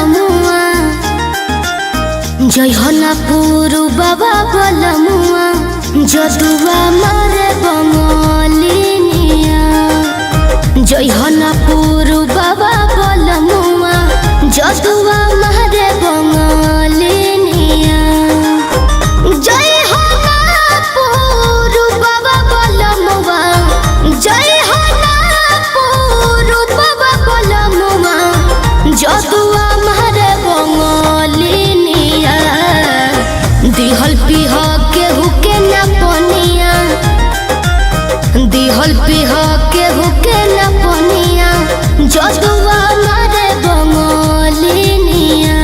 बलमुआ, जय हो ना पुरु बाबा बलमुआ, जदुआ मारे बंगलिनिया। जय हो ना पुरु बाबा बलमुआ, जदुआ मारे बंगलिनिया। जय हो ना पुरु बाबा बलमुआ, जय हो ना पुरु बाबा बलमुआ, जदुआ मारे बंगलिनिया। दिहल पिह केहू के ना पनिया, दिहल पिह केहू के ना पनिया, जदुआ मारे बंगलिनिया।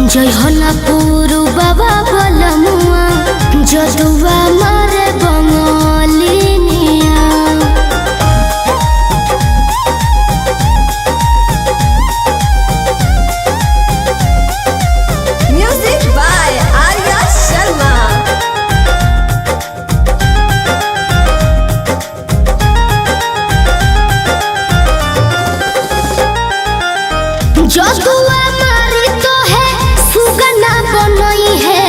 जय हो ना पुरु बाबा बलमुआ, जदुआ मारे बंगलिनिया। Music by Arya Sharma. जदुआ मारी तो है सुगना बनई है,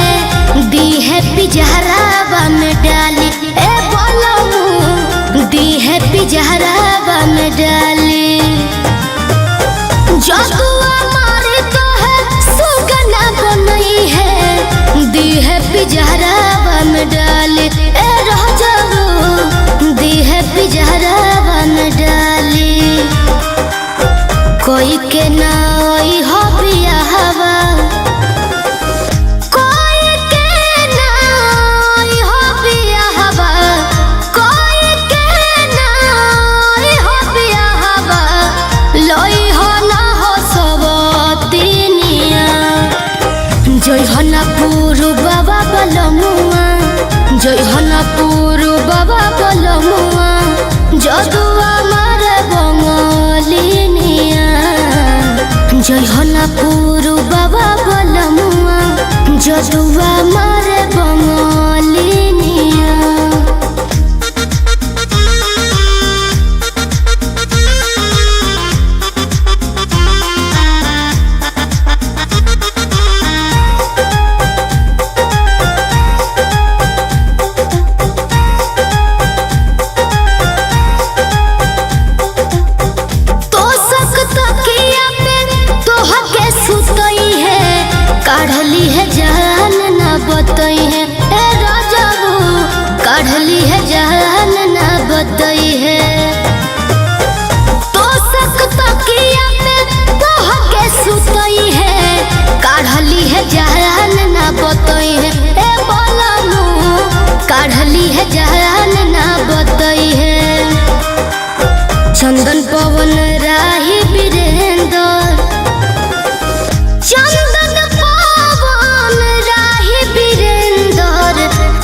दी है पिजहरावा में डाली। ए बोलमु दी है पिजहरावा में डाली। जदुआ मारी तो है सुगना बनई है, दी है पिजहरावा में डाली। ए रह जाओ दी है पिजहरावा में डाली। कोई के ना ओई हो बियाहवा, कोई के ना ओई हो बियाहवा, कोई के ना ओई हो बियाहवा, लोई हो ना हो सबतिनिया। जय हो ना पुरु बाबा बलमुआ, जय हो ना पुरु बाबा बलमुआ, जदुआ मारे बंगलिनिया। जय हो ना पुरु बाबा बलमुआ, जदुआ मारे बंगलिनिया। तो सख्त किया पे तोह के सुतई है, काढ़ली है जान ना बतई है। ए राजाबू काढ़ली है जान ना बतई है। तो सख्त किया पे तोह के सुतई है, काढ़ली है जान ना बतई है। ए बोलमु काढ़ली है जान ना बतई है। चंदन पवन राही वीरेंद्र, चंदन पवन राही वीरेंद्र,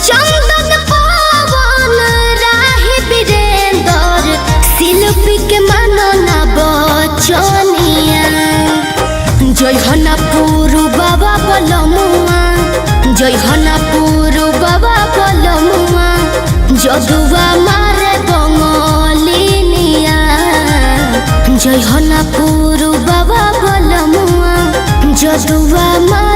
चंदन पवन राही वीरेंद्र, शिल्पी के मानो ना बचनिया। जय हो ना पुरु बाबा बलमुआ, जय हो ना पुरु बाबा बलमुआ, जदुआ मारे बंगलिनिया। जय हो ना पुरु बाबा बलमुआ, जदुआ मारे